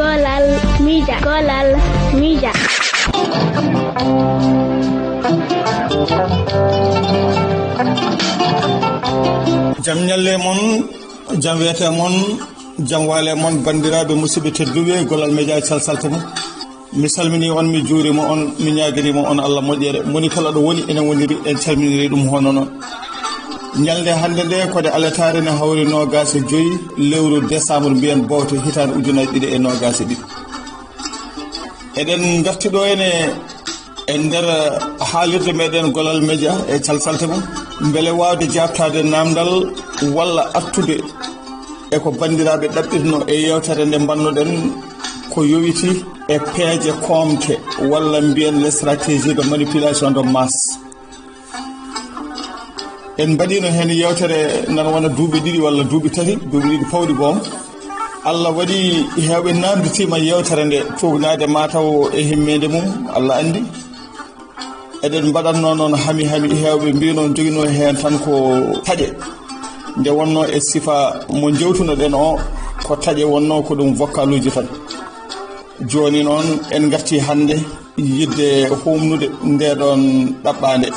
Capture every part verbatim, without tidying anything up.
Kolal Mija, Kolal Mija. Jam ñalle mon, jam weete mon, jam waale mon, banndiraaɓe musidɓe tedduɓe Golal Media e calsalte mum. Mi salmini on, mi juurima on, mi ñaagirima on Allah moƴƴere. Moni kala ɗo woni, ene woniri, en calminiri ɗum hono noon. Ñalnde hannde nde, ko nde alataare, ne hawri noogaas e joyi lewru décembre, mbiyen bowte, hitaande ujunaaji ɗiɗi e noogaas e ɗiɗi. Eɗen ngarti ɗo ene e nder haalirde meɗen Golal Media e calsalte mum, mbele waawde jaabtaade naamndal walla artude e ko banndiraaɓe ɗaɓɓirno e yeewtere nde mbannoɗen ko yowiti e peeje koomte walla mbiyen les stratégies de manipulation de masse. En mbaɗino heen yeewtere nan wona duuɓi ɗiɗi walla duuɓi tati, duuɓi ɗiɗi pawɗi boom. Allah waɗi heewɓe naamnditiima yeewtere nde tuugnaade mataw e himmeende mum, Allah anndi. Eɗen mbaɗatno noon hami hami, heewɓe mbino joginoo heen tan ko taƴe. Nde wonnoo e sifa mo njewtunoɗen o, ko taƴe wonnoo, ko ɗum vocaluuji tan. Jooni noon en ngartii hannde yiɗde huumnude ndee ɗoon ɗaɓɓaande.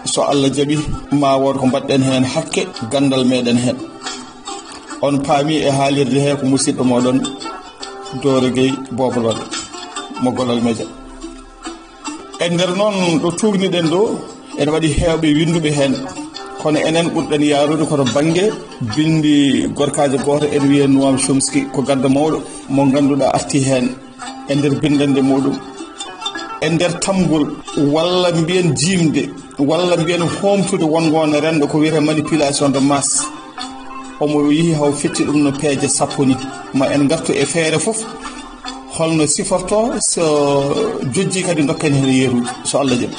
So Allah jaɓi, ma wood ko mbaɗɗen heen hakke ganndal meɗen heen. On paami e haalirde he ko musidɗo moɗon Dooro Gueye Boobo Looɗe mo Golal Media. E nder noon ɗo tuugniɗen ɗo, ene waɗi heewɓe winnduɓe heen. Kono enen ɓurɗen yaarude ko to bannge binndi gorkaajo gooto, ene wiyee Noam Chomsky, ko gaddo mawɗo mo ngannduɗaa artii heen e nder binndannde muɗum, e nder tamgol walla mbiyen jiimde walla mbiyen hoomtude wonngo ne renndo ko wiyetee manipulation de masse. Omo yehi haw fetti ɗum no peeje sappo ni. Ma en ngartu e feere fof, holno siforto, so jojji kadi dokken heen yeruuji, so Allah jaɓi.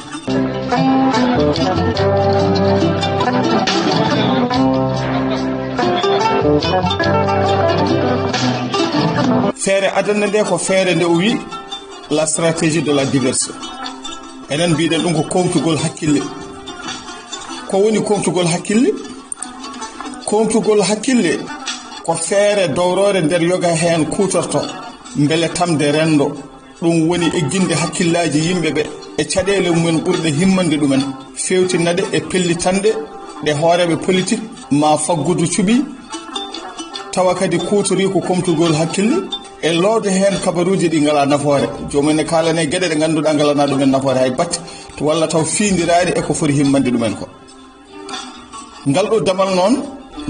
Feere adannde nde ko feere nde o wi la stratégie de la diversion. Enen mbiɗen ɗum ko koomtugol hakkille. Ko woni koomtugol hakkille? Koomtugol hakkille ko feere dowroore nder yoga heen kuutorto mbele tamde renndo. Ɗum woni egginde hakkillaaji yimɓe ɓe e caɗeele mumen ɓurɗe himmande ɗumen, feewtinnaɗe e pellitanɗe ɗe hooreeɓe politik maa faggudu cuɓi, tawa kadi kuutorii ko koomtugol hakkille e loowde heen kabaruuji ɗi ngalaa nafoore. Joomum ene kaalane geɗe ɗe ngannduɗaa ngalanaa ɗumen nafoore hay batte, walla taw fiindiraani e ko foti himmande ɗumen ko. Ngal ɗo damal noon,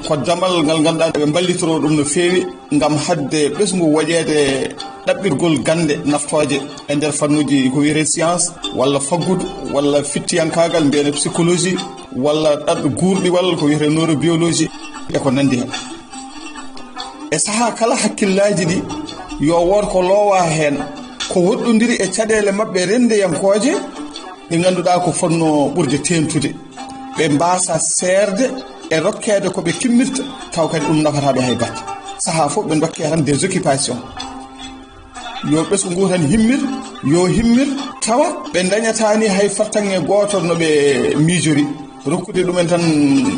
ko damal ngal ngannduɗaa ɓe mballitoro ɗum no feewi ngam haɗde ɓesngu woƴeede ɗaɓɓirgol gannde naftooje e nder fannuuji ko wiyetee science, walla faggudu, walla fittiyankaagal, mbiyen psychologie, walla ɗaɓɓe guurɗiwal, ko wiyetee neurobiologie, e ko nanndi heen. E sahaa kala, hakkillaaji ɗi yo wood ko loowaa heen, ko woɗɗondiri e caɗeele maɓɓe renndeyankooje, ɗe ngannduɗaa ko fotnoo ɓurde teeŋtude. Ɓe mbaasa seerde e rokkeede ko ɓe kimmirta, taw kadi ɗum nafataa ɓe hay batte. Sahaa fof ɓe ndokkee tan des occupations. Yo ɓesngu ngu tan himmir, yo himmir, tawa ɓe ndañataani hay fartaŋŋe gooto no ɓe miijori. Rokkude ɗumen tan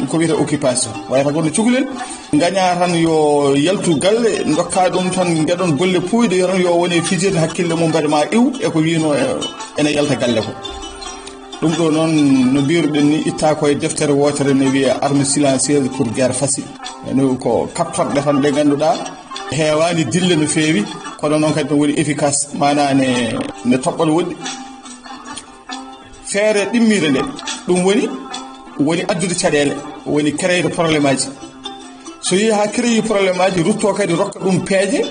ko wiyetee occupation. Wayata kono cukalel, ngañaa tan yo yaltu galle, ndokkaa ɗum tan, ngeɗon golle puuyɗe, yo tan yo wone fijirde hakkille mum, mbaɗa ma iw e ko wiynoo e, ene yalta galle ko. Ɗum ɗo noon, no mbiruɗen ni, ittaa ko e deftere wootere ne wiyee Armes silencieuses pour guerre facile. Ene ko kaptorɗe tan ɗe ngannduɗaa heewaani dille no feewi, kono noon kadi no woni efficace, maanaa ne, ne toɓɓa no woɗɗi. Feere ɗimmiire nde, ɗum woni, woni addude caɗeele, woni créer problème aji. So yehi haa créer problème aji, rutto kadi rokka ɗum peeje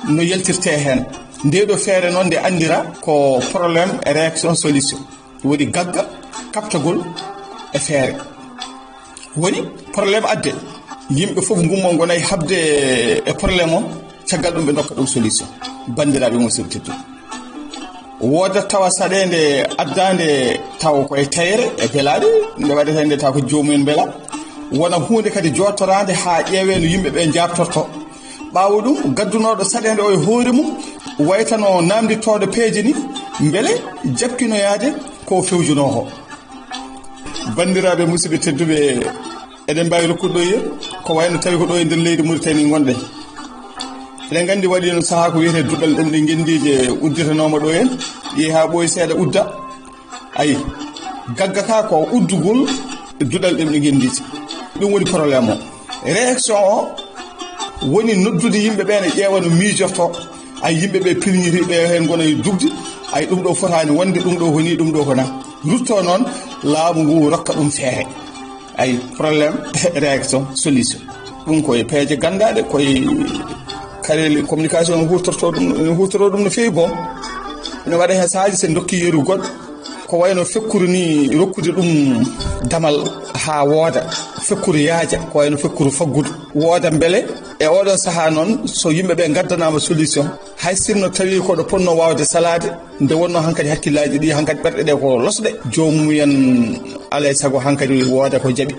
no yaltirtee heen. Ndee ɗo feere noon nde anndira ko problème et réaction solution. Woni gagga, kaɓtagol e feere. Woni problème adde, yimɓe fof ngummo ngonay haɓde e problème o, caggal ɗum ɓe ndokka ɗum solution. Banndiraaɓe musidɓe tedduɓe, woodat tawa saɗeende addaande tawa ko e tayre e belaaɗe, nde waɗetee nde tawa ko joomumen mbela. Wona huunde kadi jooɗtoraande haa ƴeewee no yimɓe ɓe njaabtortoo. Ɓaawo ɗum, gaddunooɗo saɗeende o e hoore mum wayata no naamndittooɗo peeje ni, mbele jaɓkinoyaade ko fewjunoo ko. Banndiraaɓe musidɓe tedduɓe, eɗen mbaawi rokkude ɗo e ko wayno tawi ko ɗo e nder leydi Mauritanie ngonɗen. Eɗen nganndi waɗi no sahaa ko wiyetee duɗal ɗemɗe ngenndiije udditanooma ɗo en, yehi haa ɓooyi seeɗa udda. Ayi, gagga ka ko uddugol duɗal ɗemɗe ngenndiije. Ɗum woni problème o. Réaction o woni noddude yimɓe ɓe ne ƴeewa no miijorto. Ay, yimɓe ɓe pilñiri ɓe heen ngona e dugde. Ay, ɗum ɗo fotaani wonde, ɗum ɗo honi, ɗum ɗo hona. Rutto noon, laamu ngu rokka ɗum feere. Ay, problème, réaction, solution. Ɗum koye peeje ganndaɗe, koye kareele communication no huutorto ɗum, no huutorto ɗum no feewi. Bon, ene waɗa heen saaji so en ndokki yeru goɗɗo, ko wayno fekkuru ni rokkude ɗum damal haa wooda, fekkuru yaaja, ko wayno fekkuru faggudu wooda. Mbele e oɗo sahaa noon, so yimɓe ɓe ngaddanaama solution, hay sinno tawi koɗo ponno waawde salaade, nde wonno hankadi hakkillaaji ɗi, hankadi ɓerɗe ɗe ko losɗe, joomum en alay sago hankadi wooda ko jaɓi.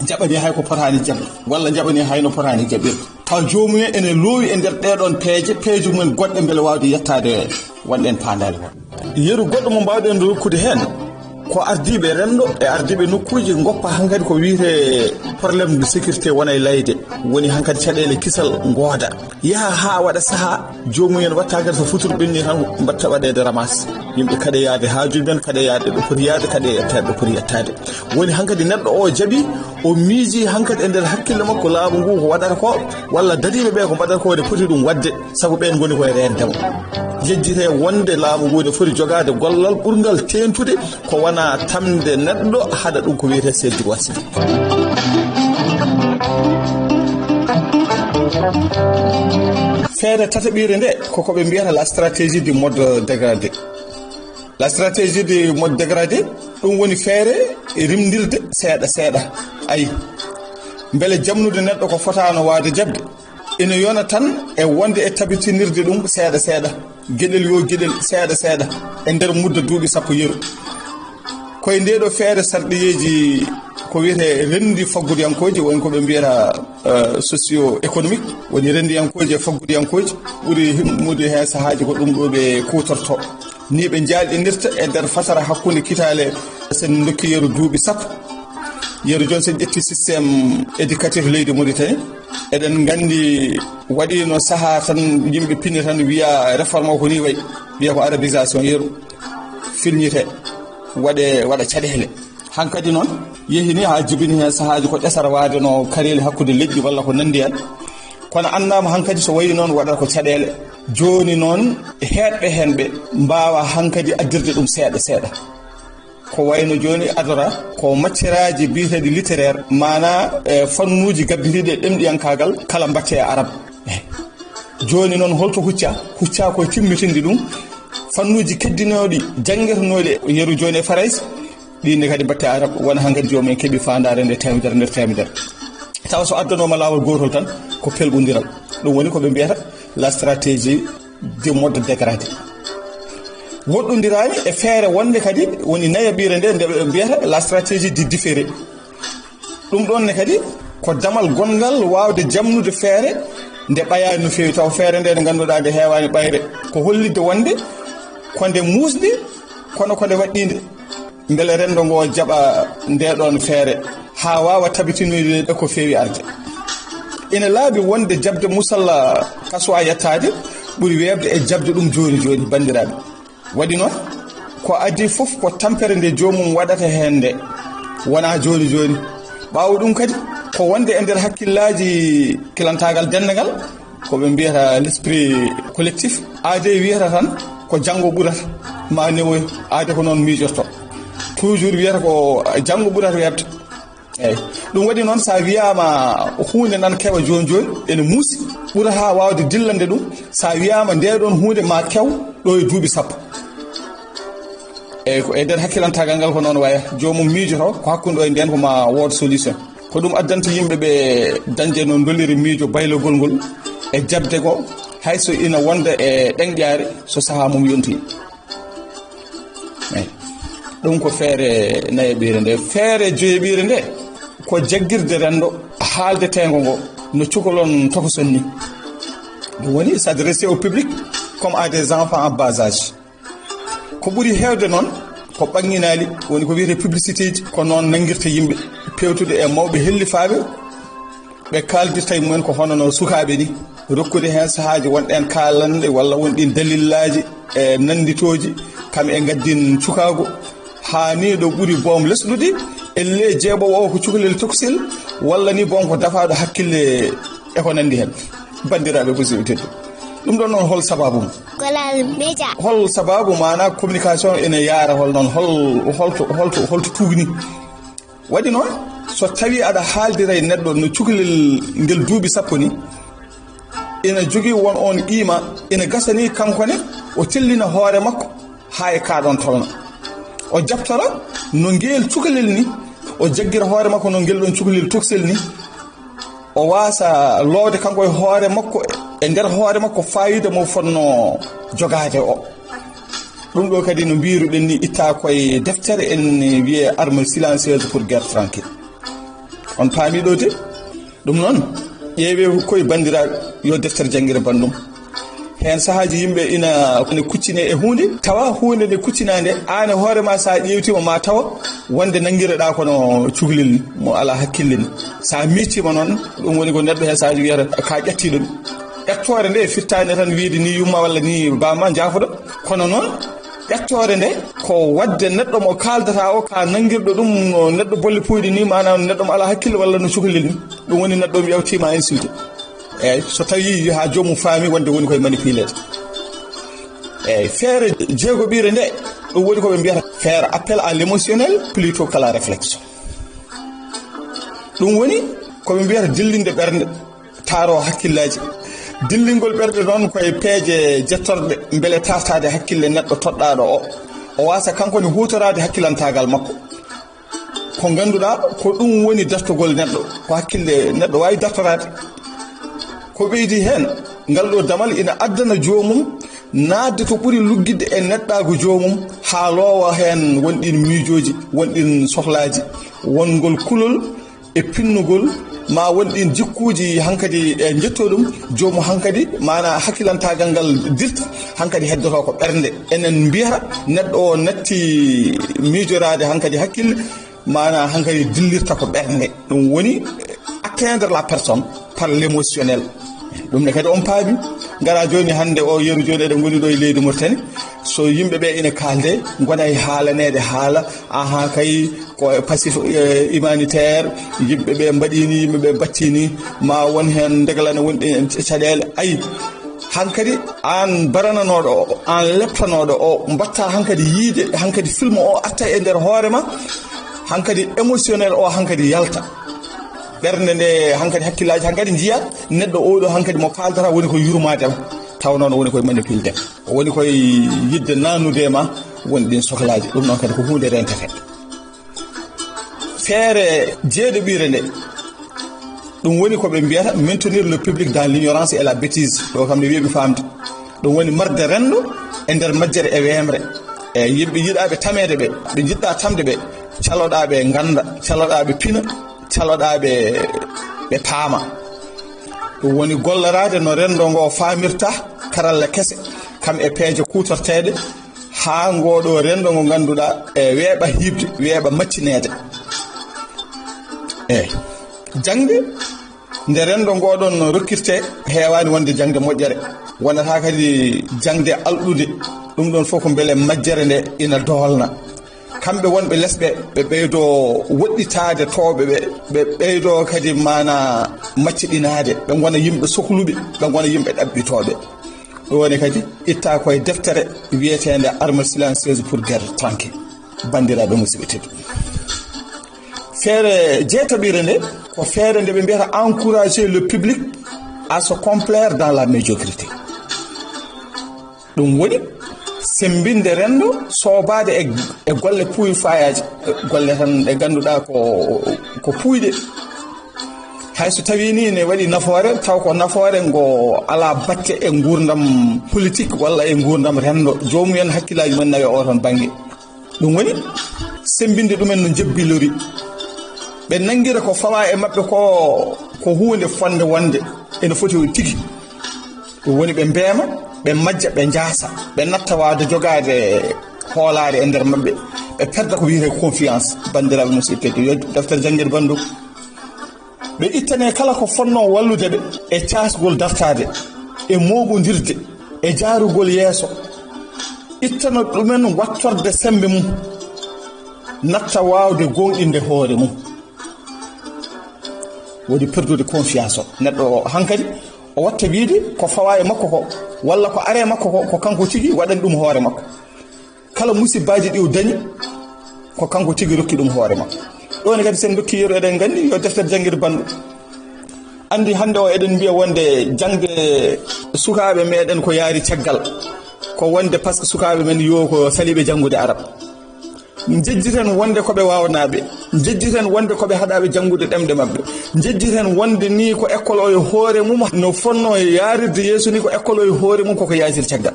Jaɓani hay ko potaani jaɓe, walla jaɓani hay no potaani jaɓirde. Taw joomum en ene loowi e nder ɗee ɗoon peeje, peeje mum en goɗɗe mbele waawde yettaade wonɗen paandaale won. Yeru goɗɗo mo mbaawɗen rokkude heen, ko ardiiɓe renndo e ardiiɓe nokkuuji ngoppa hankadi ko wiyetee problème de sécurité wona e layde, woni hankadi caɗeele kisal ngooda. Yaha haa waɗa sahaa, joomum en watta hankadi so futuro ɓenni tan mbatta waɗeede ramas. Yimɓe kaɗe yaade haajuuji men, kaɗe yaade ɗo poti yaade, kaɗe yettaade ɗo poti yettaade. Woni hankadi neɗɗo o jaɓi, o miiji hankadi e nder hakkille makko laamu ngu ko waɗata ko, walla dariiɓe ɓe ko mbaɗata ko ne poti ɗum waɗde, sabu ɓeen ngoni koye reende mo. Yejjitee wonde laamu ngu ne foti jogaade gollal ɓurngal teeŋtude, ko wona tamde neɗɗo haɗa ɗum ko wiyetee self-développement. Feere tataɓiire nde ko ko ɓe mbiyata la stratégie du mode dégradé. La stratégie du mode dégradé, ɗum woni feere rimndirde seeɗa seeɗa. Ayi, mbele jamnude neɗɗo ko fotaano waawde jaɓde, ina yona tan e wonde e tabitinirde ɗum seeɗa seeɗa, geɗel yo geɗel, seeɗa seeɗa, e nder mudda duuɓi sappo yeru. Koye ndee ɗo feere sarɗiyeeji ko wiyetee renndi faggudiyankooji, woni ko ɓe mbiyata, eh, socio-économique, woni renndiyankooji e faggudiyankooji, ɓuri himmude heen sahaaji ko ɗum ɗo ɓe kuutorto. Ni ɓe jaalɗinirta e nder fasara hakkunde kitaale, sen ndokki yeru duuɓi sappo. Yeru jooni sen ƴetti système éducatif leydi Mauritanie, eɗen nganndi waɗiino sahaa tan yimɓe pini tan wiya réforme o ko ni wayi, wiya ko arabisation yeru, filñite, waɗe, waɗa caɗeele. Hankadi noon, yehini haa jibini heen sahaaji ko ƴesata waade no kareeli hakkunde leƴƴi walla ko nanndi heen. Kono anndaama hankadi so wayi noon waɗata ko caɗeele. Jooni noon, heeɗɓe heen ɓe mbaawa hankadi addirde ɗum seeɗa seeɗa. Ko wayno jooni adora ko macceraaji biyeteeɗi littéraire, maanaa, e fannuuji gabbitiiɗi e ɗemɗiyankaagal kala mbaɗte e arab. Jooni noon, holto huccaa? Huccaa ko e timmitinde ɗum fannuuji keddinooɗi, janngetenooɗi yeru jooni e Farayse, ɗiin ne kadi mbaɗte e arab, wona hankadi joomum en keɓi faandaare nde teemedere nder teemedere. Tawa so addanooma laawol gootol tan, ko pelɓondiral. Ɗum woni ko ɓe mbiyata la stratégie du mode dégradé. Woɗɗondiraani e feere wonde kadi woni nayaɓiire nde, nde ɓe mbiyata la stratégie du différé. Ɗum ɗoon ne kadi ko damal gonngal waawde jamnude feere nde ɓayaani no feewi, taw feere nde nde ngannduɗaa nde heewaani ɓayre. Ko hollitde wonde ko nde muusnde, kono ko nde waɗɗiinde. Mbele renndo ngo jaɓa ndee ɗoon feere haa waawa tabitinoyde ko feewi arde. Ina laaɓi wonde jaɓde musalla kasuwa yettaade ɓuri weeɓde e jaɓde ɗum jooni jooni, banndiraaɓe. Waɗi noon, ko adii fof ko tampere nde joomum waɗata heen nde, wonaa jooni jooni. Ɓaawo ɗum kadi, ko wonde e nder hakkillaaji kilantaagal denndaangal, ko ɓe mbiyata l'esprit collectif. Aadee wiyata tan ko janngo ɓurata, ma newoyo. Aadee ko noon miijorto. Toujours wiyata ko janngo ɓurata weeɓde. Eeyi. Ɗum waɗi noon, so a wiyaama huunde nan kewa jooni jooni, ene muusi, ɓurata waawde dillande ɗum, so a wiyaama ndee ɗoon huunde ma kew ɗo e duuɓi sappo. Eeyi, ko e nder hakkilantaagal ngal ko noon waya. Joomum miijoto ko hakkunde ɗo e ndeen ko ma wood solution. Ko ɗum addanta yimɓe ɓe dañde no ndoliri miijo baylagol ngol e jaɓde ko, hay so ina wonda e ɗeŋƴaare so sahaa mum yontii. Eeyi. Ɗum ko feere nayaɓiire nde. Feere joyaɓiire nde ko jaggirde renndo haalde teengo ngo no cukalon tokoson ni. Ɗum woni s'adresser au public comme à des enfants en bas âge. Ko ɓuri heewde noon ko ɓaŋŋinaali, woni ko wiyetee publicité ji, ko noon nanngirta yimɓe, peewtude e mawɓe hellifaaɓe, ɓe kaaldirta e mumen ko hono no sukaaɓe ni. rokkude heen sahaaji wonɗen kaalanɗe walla wonɗin dalillaaji e nannditooji, kam e ngaddin cukaagu, haa nii ɗo ɓuri boom lesɗude, elle jeeɓoowo o ko cukalel tokosel, walla nii boom ko dafaaɗo hakkille e ko nanndi heen. Banndiraaɓe musidɓe tedduɓe, ɗum ɗoon noon hol sabaabu mum? Kolal media. Hol sabaabu maanaa communication ene yaara hol noon, hol, holto, holto, holto tuugni? Waɗi noon, so tawii aɗa haaldira e neɗɗo no cukalel ngel duuɓi sappo ni, ina jogii won oon qiima, ina gasa ni kanko ne o tellina hoore makko haa e kaa ɗoon tolna. O jabtora no ngeel cukalel ni, o jaggira hoore makko no ngel ɗoon cukalel tokosel ni, o waasa loowde kanko e hoore makko, e nder hoore makko faayiida mo fotnoo jogaade o. Ɗum ɗo kadi no mbiiruɗen ni itta koye deftere en wiyee Armes silencieuses pour guerre tranquille. On paami ɗo de? Ɗum noon, ƴeewee koye banndiraaɓe, yo deftere janngire banndum. Heen sahaaji yimɓe ina, ina kuccine e huunde, tawa huunde nde kuccinaa nde, aan e hoore ma so a ƴeewtiima ma tawa wonde nanngireɗaa kono cukalel ni, mo alaa hakkille ni. So a miijtiima noon, ɗum woni ko neɗɗo heen sahaaji wiyata ka ƴettiiɗo mi. Ƴettoore nde firtaani tan wiyde ni yumma walla ni bamma njaafoɗo, kono noon ƴettoore nde ko waɗde neɗɗo mo kaaldata o ka nanngirɗo ɗum no neɗɗo bolle puyɗe ni, maanaam neɗɗo mo alaa hakkille walla no cukalel ni. Ɗum woni neɗɗo mi yawtiima insulté. Eeyi, so tawii haa joomum faami wonde woni koye manipulé. Eeyi, feere jeegoɓiire nde, ɗum woni ko ɓe mbiyata faire appel à l'émotionnel plutôt qu'à la réflexion. Ɗum woni ko ɓe mbiyata dillinde ɓernde, taaro hakkillaaji. Dillingol ɓernde noon koye peeje jettorɗe mbele taartaade hakkille neɗɗo toɗɗaaɗo o, o waasa kanko ne huutoraade hakkilantaagal makko. Ko ngannduɗaa ko ɗum woni dartogol neɗɗo, ko hakkille neɗɗo waawi dartoraade. Ko ɓeydi heen, ngal ɗo damal ina addana joomum naatde to ɓuri luggitde e neɗɗaagu joomum, haa loowa heen won ɗiin miijooji, won ɗiin sohlaaji, wongol kulol e pinnugol, ma won ɗiin jikkuuji hankadi e njetto ɗum, joomum hankadi, maanaa hakkilantaagal ngal dirta, hankadi heddoto ko ɓernde. Enen mbiyata neɗɗo o natti miijoraade hankadi hakkille, maanaa hankadi dillirta ko ɓernde. Ɗum woni atteindre la personne par l'émotionnel. Ɗum ne kadi on paami. Ngara jooni hannde o yeru jooni eɗen ngoni ɗo e leydi Mauritanie. So yimɓe ɓe ina kaalde, ngona e haalaneede haala, aha kay ko e passif, eh, humanitaire, yimɓe ɓe mbaɗini, yimɓe ɓe battini, ma won heen ndeglana wonɗi en caɗeele. Ayi, hankadi aan barananooɗo o, aan leptanooɗo o, mbatta hankadi yiide, hankadi film o arta e nder hoore ma, hankadi émotionnel o hankadi yalta. Ɓernde nde hankadi hakkillaaji hankadi njiya neɗɗo oɗo hankadi mo kaaldata woni ko yurmaade ma, taw noon woni koye manipulde, woni koye yidde nanude ma woni ɗin sohlaaji. Ɗum noon kadi ko huunde rentete. Feere jeeɗiɓire nde, ɗum woni ko ɓe mbiyata maintenir le public dans l'ignorance et la bêtise. Ɗo kam ne wiiɓe faamde. Ɗum woni marde renndo e nder majjere e weemre. E yimɓe yiɗaaɓe tameede ɓe, ɓe njiɗɗaa tamde ɓe, caloɗaa ɓe ngannda, caloɗaa ɓe pina, caloɗaa ɓe, ɓe paama. Ɗum woni golloraade no renndo ngo faamirta karalla kese, kam e peeje kuutorteeɗe, haa ngoo ɗoo renndo ngo ngannduɗaa e weeɓa hiiɓde, weeɓa maccineede. Eey, jaŋde nde renndo ngoo ɗoon rokkirte, heewaani wonde jaŋde moƴƴere, wonata kadi jaŋde alɗude. Ɗum ɗoon fof ko mbele majjere nde ina doolna. Kamɓe wonɓe les ɓe, ɓe ɓeydoo woɗɗitaade tooɓe ɓe, ɓe ɓeydoo kadi maanaa macciɗinaade, ɓe ngona yimɓe sohluɓe, ɓe ngona yimɓe ɗaɓɓitooɓe. Ɗum woni kadi itta koye deftere wiyeteende Armes silencieuses pour guerre tranquille. Banndiraaɓe musidɓe tedduɓe, feere jeetaɓire nde ko feere nde ɓe mbiyata encourager le public à se complaire dans la médiocrité. Ɗum woni semmbinde renndo, soobaade e, e golle puuyfayaaje, golle tan ɗe ngannduɗaa ko, ko puuyɗe. Hay so tawii nii ne waɗi nafoore, taw ko nafoore ngo alaa batte e nguurndam politique walla e nguurndam renndo, joomum en hakkillaaji mum nawi e oo toon bannge. Ɗum woni semmbinde ɗumen no njebbilori. Ɓe nanngira ko fawaa e maɓɓe ko, ko huunde fotnde wonde, ene foti tigi. Ɗum woni ɓe mbeema, ɓe majja, ɓe njaasa, ɓe natta waawde jogaade hoolaare e nder maɓɓe, ɓe perda ko wiyetee confiance. Banndiraaɓe musidɓe tedduɓe, yo deftere janngir banndum. Ɓe ittane kala ko fonnoo wallude ɓe e caasgol dartaade, e mooɓondirde, e jaarugol yeeso. Ittano ɗumen wattorde semmbe mum, natta waawde gooŋɗinde hoore mum. Woni perdude confiance o. Neɗɗo o hankadi, o watta wiide ko fawaa e makko ko, walla ko aree makko ko, ko kanko tigi waɗani ɗum hoore makko. Kala musibbaaji ɗi o dañi, ko kanko tigi rokki ɗum hoore makko. Ɗoo ne kadi, sen dokki yeru, eɗen nganndi yo deftere janngir banndum. Anndi hannde o eɗen mbiya wonde jaŋde sukaaɓe meɗen ko yaari caggal. Ko wonde parce que sukaaɓe men yo ko saliiɓe janngude arab. Njejjiten wonde ko ɓe waawanaaɓe. Njejjiten wonde ko ɓe haɗaaɓe janngude ɗemɗe maɓɓe. Njejjiten wonde ni ko école o e hoore mum no fonnoo yaarirde yeeso ni, ko école o e hoore mum koko yaajir caggal.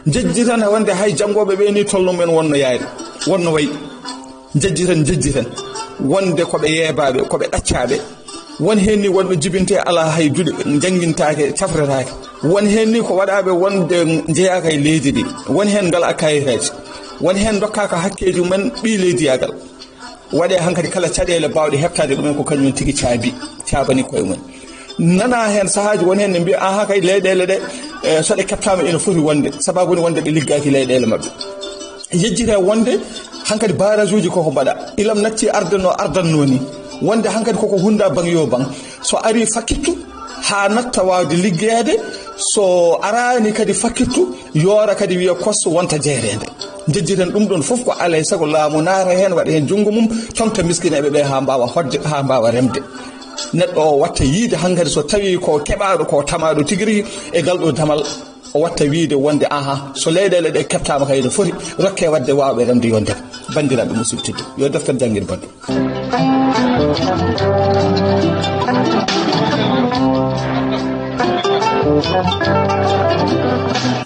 Njejjiten wonde hay janngooɓe ɓe ni tolno men wonno yaari, wonno wayi. Njejjiten, njejjiten wonde ko ɓe yeebaaɓe, ko ɓe ɗaccaaɓe. Won heen ni wonɓe jibinte alaa hay duɗe, njanngintaake, cafretaake. Won heen ni ko waɗaaɓe wonde njeyaaka e leydi ndi. Won heen ngalaa kayitaaji. Won heen ndokkaaka hakkeeji mumen ɓii leydiyaagal. Waɗee hankadi kala caɗeele baawɗe heɓtaade ɗumen ko kañum tigi caabi, caabani koye mum. Nanaa heen sahaaji won heen ne mbiya, "Aha kay, leyɗeele ɗe, eh, so ɗe keɓtaama ina foti wonde, sababu ne wonde ɗe liggaaki leyɗeele maɓɓe." Yejjitee wonde hankadi barrage uji koko mbaɗa. Ilam natti ardanno, ardanno ni. Wonde hankadi koko hunda bang yo bang. So ari fakkittu haa natta waawde liggeede, so araani kadi fakkittu, yoora kadi wiya kos wonta jeereende. Njejjiten ɗum ɗon fof ko alay sago laamu naata heen, waɗa heen junngo mum, toŋta miskineeɓe ɓe haa mbaawa hoɗde, haa mbaawa remde. Neɗɗo o watta yiide hankadi so tawii ko keɓaaɗo, ko tamaaɗo tigi rigi e ngal ɗo damal, o watta wiide wonde, aha, so leyɗeele ɗe keɓtaama kay no foti, rokke waɗde waawɓe remde yo ndem. Banndiraaɓe musidɓe tedduɓe, yo deftere janngin banndum.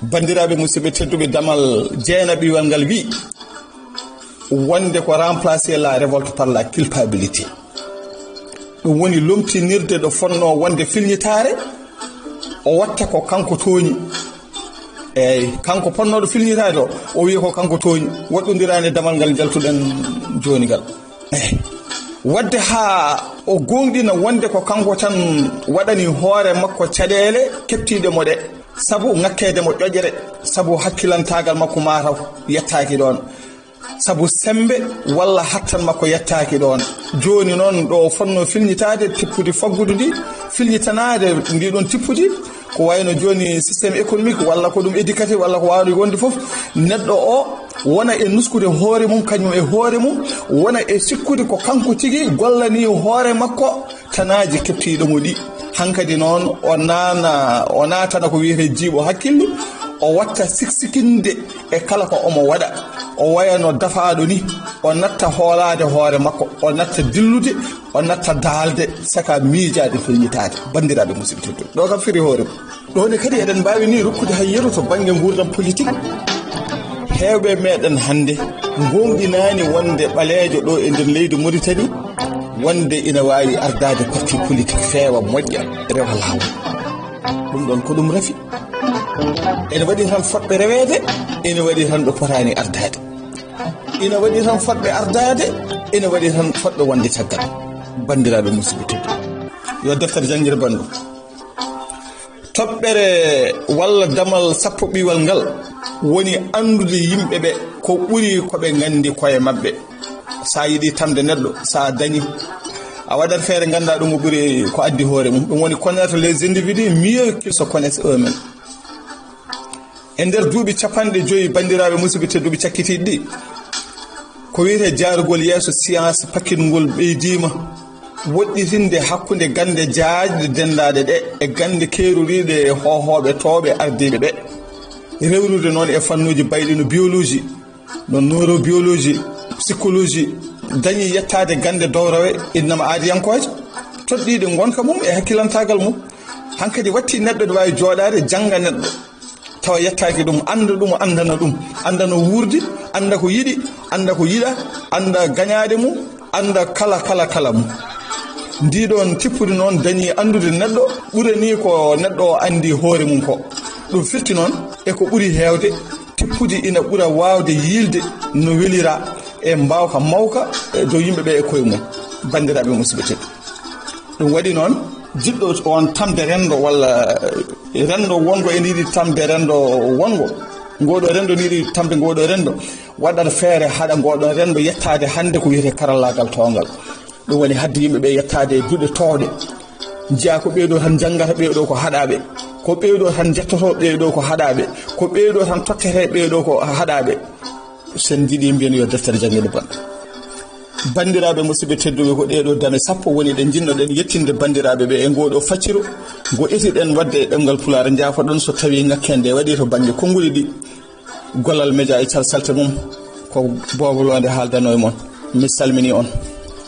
Banndiraaɓe musidɓe tedduɓe, damal jeenaɓiwal ngal wi wonde ko remplacer la révolte par la culpabilité. Ɗum woni lomtinirde ɗo fonnoo wonde filñitaare, o watta ko kanko tooñi. Eey, kanko ponnooɗo filñitaade o, o wiya ko kanko tooñi, woɗɗondiraani e damal ngal njaltuɗen jooni ngal. Eey. Waɗde haa o gooŋɗina wonde ko kanko tan waɗani hoore makko caɗeele keɓtiiɗe mo ɗe, sabu ŋakkeede mo ƴoƴre, sabu hakkilantaagal makko maa taw yettaaki ɗoon. Sabu semmbe walla hattan makko yettaaki ɗoon. Jooni noon, ɗo o fotnoo filñitaade tippudi faggudu ndi, filñitanaade ndi ɗoon tippudi, ko wayno jooni système économique walla ko ɗum éducatif walla ko waawri wonde fof, neɗɗo o wona e nuskude hoore mum, kañum e hoore mum, wona e sikkude ko kanko tigi gollanii hoore makko tanaaji keɓtiiɗo mo ɗi. Hankadi noon, o naana, o naatana ko wiyetee jiiɓo hakkille, o watta siksikinde e kala ko omo waɗa. O wayano dafaaɗo ni, o natta hoolaade hoore makko, o natta dillude, o natta daalde, saka miijaade, feññitaade. Banndiraaɓe musidɓe tedduɓe, ɗo kam firi hoore mum. Ɗo ne kadi eɗen mbaawi ni rokkude hay yeru to bannge nguurndam politique. Heewɓe meɗen hannde ngooŋɗinaani wonde ɓaleejo ɗo e nder leydi Mauritanie, wonde ina waawi ardaade parti politique, feewa, moƴƴa, rewa laawol. Ɗum ɗoon ko ɗum rafi. Ene waɗi tan fotɓe reweede, ene waɗi tan ɓe potaani ardaade. Ina waɗi tan fotɓe ardaade, ina waɗi tan fotɓe wonde caggal. Banndiraaɓe musidɓe tedduɓe, yo deftere janngir banndum. Toɓɓere walla damal sappo ɓiwal ngal woni anndude yimɓe ɓe ko ɓuri ko ɓe nganndi koye maɓɓe. So a yiɗi tamde neɗɗo, so a dañi, a waɗat feere ngannda ɗum o ɓuri ko addi hoore mum. Ɗum woni connaître les individus mieux qu'ils se connaissent eux-mêmes. E nder duuɓi capanɗe joyi, banndiraaɓe musidɓe tedduɓe, cakkitiiɗi ɗi, ko wiyetee jaarugol yeeso science pakkitngol ɓeydiima woɗɗitinde hakkunde gannde jaajɗe denndaaɗe ɗe e gannde keeroriiɗe e hoohooɓe toowɓe ardiiɓe ɓe. Rewrude noon e fannuuji bayɗi no biologie, no neurobiologie, psychologie, dañi yettaade gannde dowrowe, innama aadiyankooje, toɗɗiiɗe ngonka mum e hakkilantaagal mum. Hankadi watti neɗɗo ne waawi jooɗaade, jannga neɗɗo, tawa yettaaki ɗum, annda ɗum, anndana ɗum, annda no wuurdi, annda ko yiɗi, annda ko yiɗa, annda gañaaɗe mum, annda kala, kala, kala mum. Ndii ɗoon tippudi noon dañi anndude neɗɗo ɓurani ko neɗɗo o anndi hoore mum ko. Ɗum firti noon e ko ɓuri heewde, tippudi ina ɓura waawde yiilde no welira e mbaawka mawka e dow yimɓe ɓe e koye mum. Banndiraaɓe musidɓe tedduɓe, Ɗum waɗi noon, jiɗɗo on tamde renndo walla renndo wonngo ene yiɗi tamde renndo wonngo, ngooɗo renndo ne yiɗi tamde ngooɗo renndo, waɗat feere haɗa ngooɗo renndo yettaade hannde ko wiyetee karallaagal toongal. Ɗum woni hadde yimɓe ɓe yettaade e duɗe toowɗe, njiya ko ɓeeɗo tan njanngata ɓeeɗo ko haɗaaɓe, ko ɓeeɗo tan njettotoo ɓeeɗo ko haɗaaɓe, ko ɓeeɗo tan tokketee ɓeeɗo ko haɗaaɓe. Sen njiɗi mbiyen yo deftere jannginde bonɓe. Banndiraaɓe musidɓe tedduɓe, ko ɗeeɗo dame sappo woni ɗe njiɗnoɗen yettinde banndiraaɓe ɓe e ngooɗo facciro ngo etiɗen waɗde e ɗemngal Pulaar. Njaafoɗon so tawii ŋakkende waɗi to bannge konnguli ɗi. Gollal Media e calsalte mum ko Boobo Loonde haaldanoo e mon. Mi salmini on,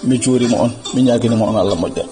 mi juurima on, mi ñaagini mo on Allah moƴƴa.